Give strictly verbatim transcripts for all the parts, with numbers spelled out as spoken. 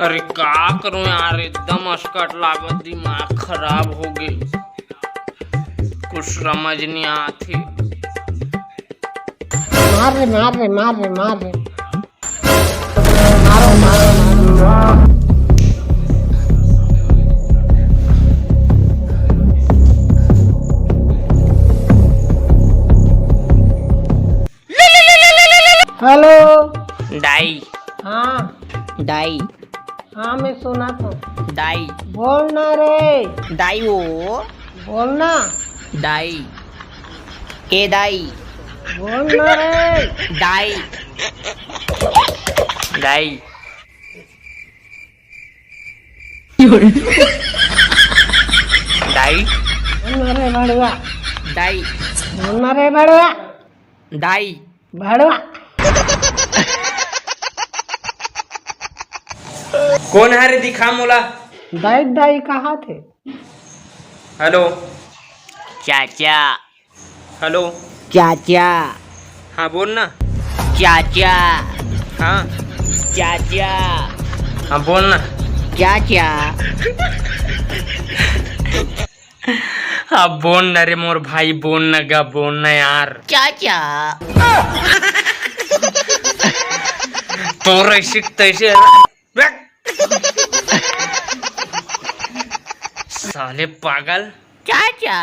अरे का करूं यार, एकदम असकट लागत, दिमाग खराब हो गे, कुछ समझ नहीं आत हे। मार रे, मार रे, मार रे, मार रे। मारो, मारो, मारो। हेलो। दाई। हाँ। दाई। हाँ, मैं सुनत हूँ। दाई। बोल ना रे। दाई वो। बोल ना। दाई। ए दाई। बोल ना रे। दाई। दाई। दाई। बोल ना रे बड़वा। दाई। बोल ना रे बड़वा। दाई। बड़वा। कोन हरे, दिखा मोला। दाई, दाई कहा थे? हेलो। चाचा। हेलो। चाचा। हाँ, बोल ना। चाचा। हाँ। चाचा। हाँ, बोल ना। चाचा। अब बोल ना रे मोर भाई, बोल ना गा, बोल ना यार। चाचा। तोर ऐसे तैसे। साले पागल। चाचा।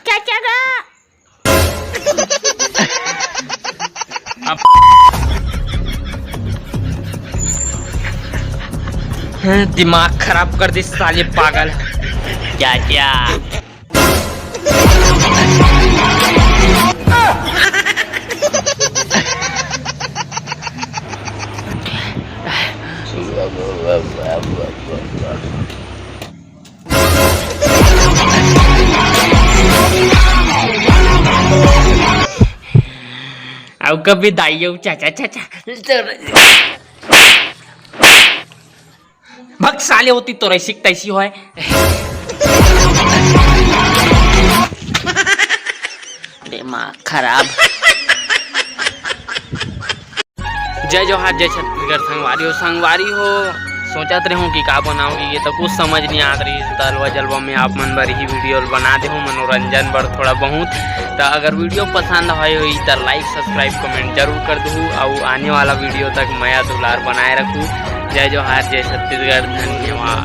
चाचा गा। अब हैं, दिमाग खराब कर दिस साले पागल। चाचा। अउ कभी दाई अउ चाचा, चाचा। भग साले, होती तो ऐसी तैसी होय। दिमाग खराब। जय जोहार, जय छत्तीसगढ़ संगवारी हो, संगवारी हो। सोचत रहूं कि का बनाऊं, ये तो कुछ समझ नहीं आत रही। तलवा जलवा में आप मन बर ही वीडियो बना देहूं, मनोरंजन बर थोड़ा बहुत। तो अगर वीडियो पसंद आए होही तो like, subscribe, comment जरूर कर दहू। अउ आने वाला वीडियो तक मया दुलार बनाए रखू। जय जोहार, जय छत्तीसगढ़, धन्यवाद।